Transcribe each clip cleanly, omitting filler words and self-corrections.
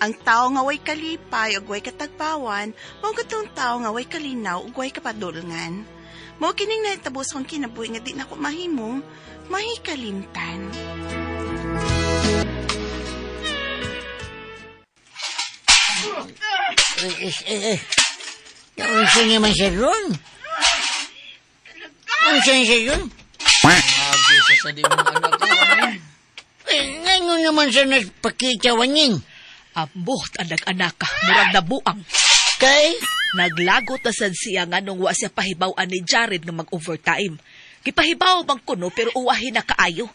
Ang tao nga way kalipay ug way katagbawan, mao katong tao nga way kalinaw ug way kapadulngan. Mao kining nahitabo sa akong kinabuhi nga di nako mahimong mahikalimtan. Eh, eh. Unsa niya man siya ron? Unsa niya siya ron? Agi sa sa di mong anak ko. Ano? Eh, ngayon naman siya nagpakita waning. Ambot ang nag-anak ka, murag nabuang. Kay? Naglagot na sad siya nga nung wa siya pahibaw-an ni Jared nga mag-overtime. Gipahibaw bang kuno pero uwahin na kaayo.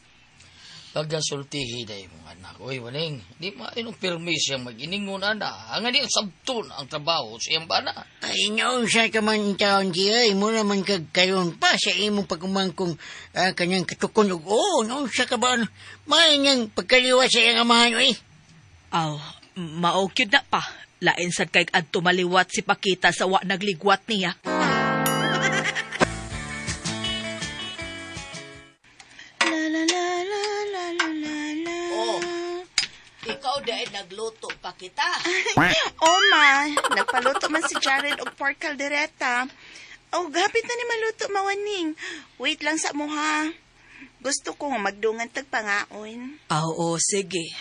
Pagkasultihi na imong anak. Uy, waning, di mainong permis siyang mag-iningon ana. Ang di sabton ang trabaho sa iyang bana. Ay, naunsa ka man taon siya, imo naman kagkaroon pa sa imong pagkumangkong kanyang katukon og oo, naunsa ka ba? May niyang pagkaliwa sa iyang amahan, uy. Aw, mao gyud na pa. Lain sad kay adto maliwat si Pakita sa wa nagligwat niya. La la la la la la la la. Oh. Ikaw dahil nagluto pa kita. Oh ma, nagpaluto man si Jared og pork caldereta. Oh, gapit na ni maluto mawaning. Wait lang sa mo ha. Gusto ko nga magdungan tag pangaon. Ah, Oo, sige.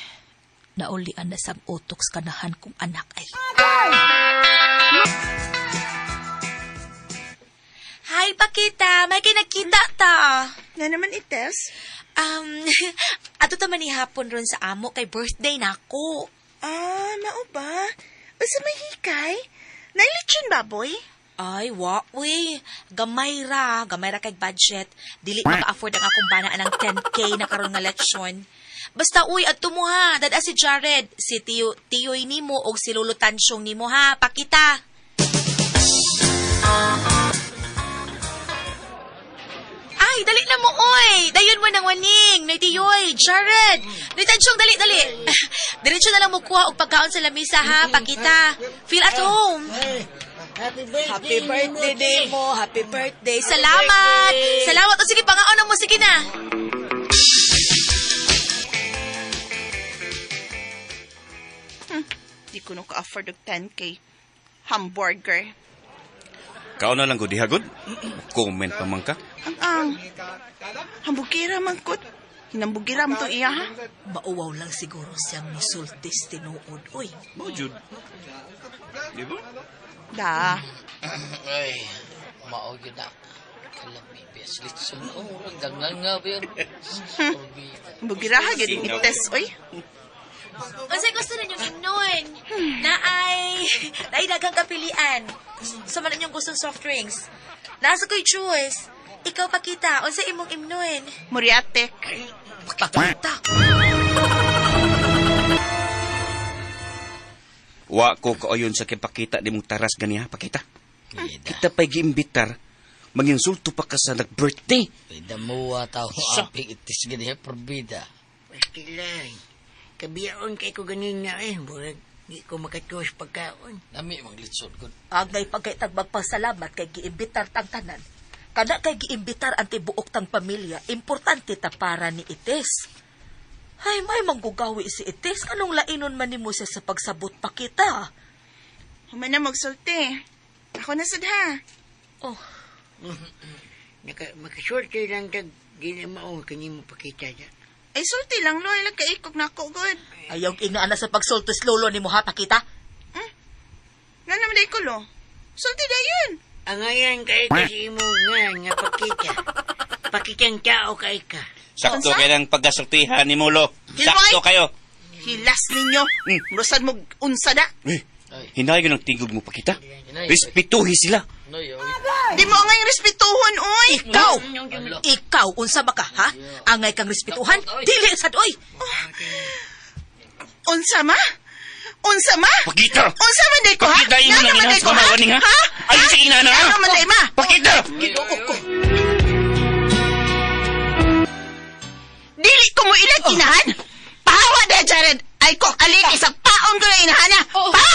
Naulian na sang utok sa kanahan kong anak ay. Hi, Pakita! May kinagkita ta. Na naman ites. Ato ta man ni hapon ron sa amo kay birthday nako. Ah, mao ba? Unsa may hikay? Nailitsyon ba, boy? Ay, wa, we. Gamay ra. Gamay ra kay budget. Dili maka-afford ang akong banaan ng 10K na karon nga lechon. Basta, uy, adto mo ha. Dada si Jared, si Tiyo, Tiyoy nimo og si Lolo Tansyong nimo ha. Pakita. Ay, dali na mo, oy! Dayon mo ng waning! Noy Tiyoy, Jared! Noy Tansyong, dali, dali! Diretso na lang mo kuha og pagkaon sa lamisa, ha? Pakita. Feel at home. Ay, happy birthday, Happy birthday nimo, mo, happy birthday. Salamat! Salamat! O sige, pangaon na mo. Sige na. Di ko no ka-afford og 10K. Hamburger. Kao na lang ko dihagod. Comment pa man ka. Ang ang. Hambugira man ko. Hinambugira mo to iya ha. Mauwaw lang siguro siyang misultis tinuod, oy. Mao jud. Di ba? Da. Ay, mao gyud na. Kalami, bes litson. Oh, ang dangan nga ba yun? Hambugira ha gyud ites oy. Unsay gusto ninyong imnon? Naay, naay daghang kapilian. Sa man inyong gustong soft drinks. Nasa ko'y choice. Ikaw Pakita, unsay imong imnon? Muriatek. Pakita. Wa ko kaayon sa kay pakita di mong taras ganiha pakita. Kita pa'y giimbitar. Manginsulto pa ka sa nag-birthday. Damuwa tao aping itis gani perbida. Pastilan. Kabiyaon kay ko ganin na eh. Murag, di ko makatuos pagkaon. Nami mang litson ko. Agay pagkay magpasalamat kay giimbitar tang tanan. Kana kay giimbitar ang tibuok tang pamilya, importante ta para ni Ites. Ay, may manggugawi si Ites. Anong lainon man nimo siya sa pagsabot pa kita? Human na magsulti. Ako na sad ha. Oh, Naka, makasulti lang tag, di na mao kanimo pakita da. Ay sulti lang loy lang kaikog na ako good. ayaw ingaan na sa pagsultis lolo nimo ha, Pakita. Nga naman day ko lo. Sulti dayon. Angayan kay ka sa imo nga nga pakita. Pakitang tao kay ka. Sakto kay lang pagkasultihan ni Molo. Hilway! Sakto kayo. Hilas ninyo. Rusad mo unsa da. Eh, Ay. hinay ang tingog mo pakita. Hinay. Respetuhi sila. Noy, oy. Di mo angay respetuhon oy. Ikaw! Ala. Ikaw, unsa ba ka, ha? Angay kang respetuhan? Dili sad, oy! Unsa ma? Unsa ma? Pakita! Unsa man day ko ha? Pakita imo Nga nang naman inahan day sa ko, ha? kamawaning ha? Ha? Ay, sa inana ha? Nga naman day ma? Pakita! Ginoo ko. Dili ko mo ilag inahan. Pahawa da Jared. Ay ko aliki sa paon ko na inahan ha. Oh. Pa!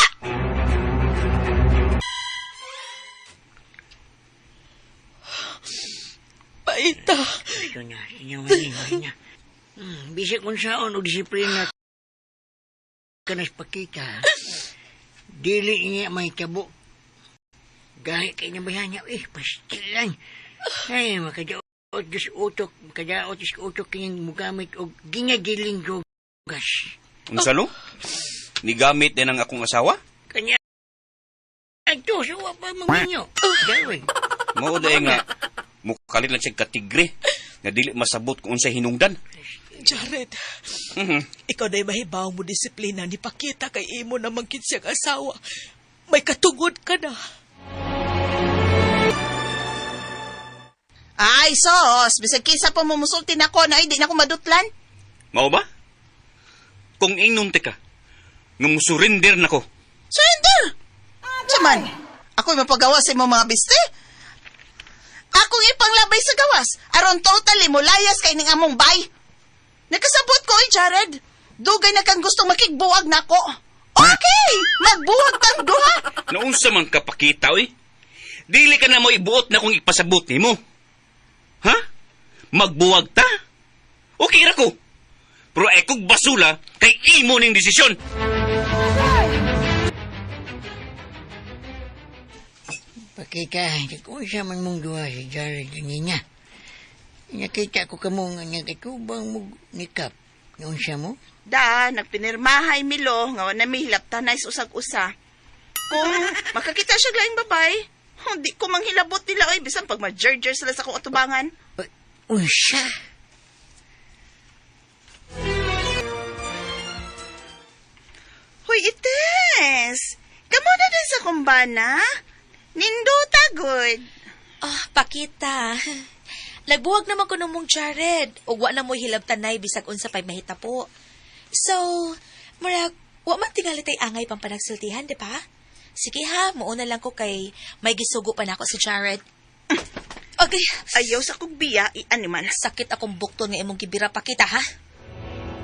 Paita. Ito na, inyo manin, na. Bisag kung saon o disiplina ka na sa pakita. Dili niya may tabo. Gahi kay niya bayan niya, eh, pastilan. Ay, makadaot sa utok, makadaot sa utok kanyang mugamit og ginadiling drogas. Unsa no? Nigamit din ang akong asawa? Kanya, ato, sa wa pa maminyo. Darwin. Mao day nga mukalit lang siya katigre nga dili masabot kung unsay hinungdan. Jared, ikaw na mahibaw mo disiplina ni Pakita kay imo na mangkit siyang asawa. May katugod ka na. Ay, sos! Bisag kisa pa mo musulti nako na ay di na ko madutlan. Mao ba? Kung ingnon te ka, nga musurrender nako. Surrender! Saman, ako'y mapagawa sa imong mga biste. Akong ipanglabay sa gawas, aron totally mulayas kay ning among bay. Nakasabot ko, eh, Jared. Dugay na kang gustong makigbuwag nako. Okay! Magbuwag tang duha! Naunsa man ka Pakita, oy? Dili ka na mo ibuot na kung ipasabot nimo. Ha? Magbuwag ta? Okay ra ko. Pero ay kog basula kay imo ning desisyon. Pakita, kung unsa man mong duha si Jared kanina. Nakita ko kamo nga nagkatubang mo nikap. Unsa mo? Da, nagpinirmahay Milo, nga wa na mihilap tanay sa usag-usa. Kung makakita siya laing babay, hindi ko manghilabot nila oy bisan pag ma-jerjer sila sa akong atubangan. Unsa? Hoy, Ites! Kamo na din sa kumbana? Ninduta, good. Ah, Pakita. Nagbuwag naman ko mong Jared. Ug wa na mo hilabtanay bisag unsa pay mahitapo. So, murag, wa man tingali tay angay pang panagsultihan, di ba? Sige ha, muuna lang ko kay may gisugo pa nako si Jared. Okay, Ayaw sa kog biya, i-animal. sakit akong bukton nga imong gibira Pakita ha.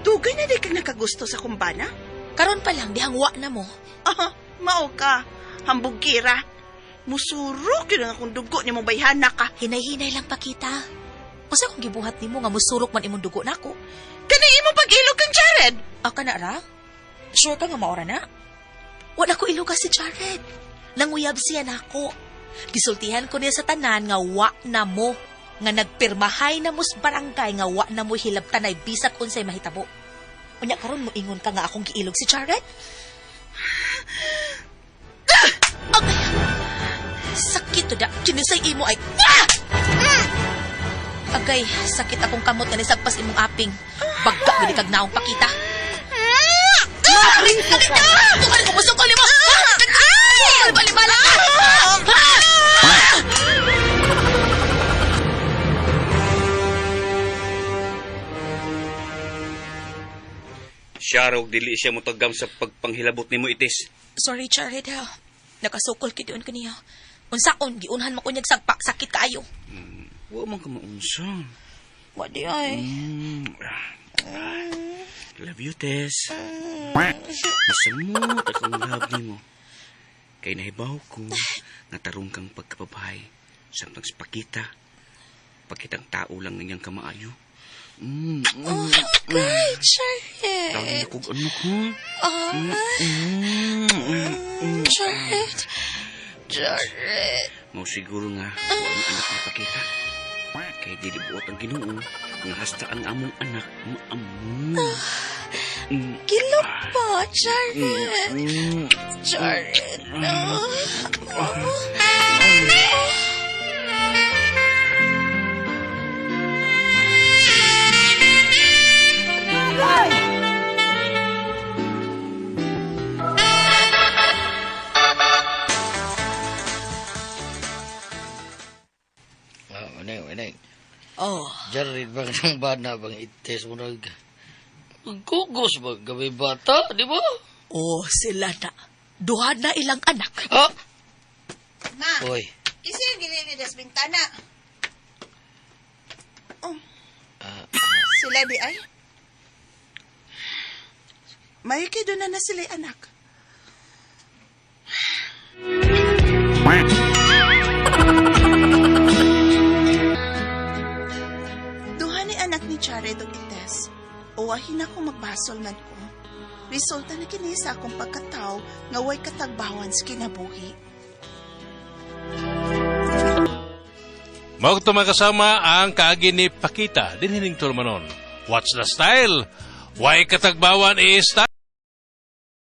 Dugay na di kang nakagusto sa kumbana? Karon pa lang dihang wa na mo. Ah, mao ka. Hambugkira. Musuro gyud ang akong dugo ni mong bayhana ka. Hinay-hinay lang Pakita. Unsa kong gibuhat nimo nga musurok man imong dugo nako? Kanay imo pag-ilog kang Jared. Aka na ra? Sure ka nga maora na? Wala ko iluga si Jared. Nanguyab siya nako. Gisultihan ko niya sa tanan nga wa na mo. Nga nagpirmahay na mo sa barangay nga wa na mo hilabtanay bisag unsay mahitabo. Unya karon mo ingon ka nga akong giilog si Jared? Ah! Agay! Sakit to da. Kinisay imo ay... Ah! Mm! Agay, sakit akong kamot nga nisagpas imong aping. Bagga gid kag naong Pakita. Ring ko ka. Tukal ko musukol nimo. Ay! Balibala ka. Siya raw dili siya motagam sa pagpanghilabot nimo Ites. Sorry, Jared ha. Nakasukol kid yun kaniya. Unsaon, giunhan mo kunyag sagpak, sakit kaayo. Wa man ka maunsa. Wa di ay. Love you, Tess. Masamot akong love nimo. Kay nahibaw ko nga tarong kang pagkababae samtang sa pakita. Pakitang tao lang niyang kamaayo. Mm. Oh, okay, Jared. Dami na kog anak, ha? Ah, Jared. Jared. Mao siguro nga, wa ang anak na pakita. Kay dili buot ang Ginoo nga hasta ang among anak maamo. Kilok pa, Jared. Jared. Ah, waning, waning. Oh, Jared bang nang bana bang ites mo nag... Gugos ba gabi bata, di ba? oh, sila na. Duha na ilang anak. Ha? Ma, Oy, kasi yung ginili das bintana. Oh. Sila di ay. May kay doon na na sila anak. Duha ni anak ni Jared og Ites. Uwahin ako magbasol man ko. Resulta na kini sa akong pagkataw nga way katagbawan sa kinabuhi. Mao mga kasama ang kaagi ni Pakita dinhining Tulumanon. What's the style? Way katagbawan is style.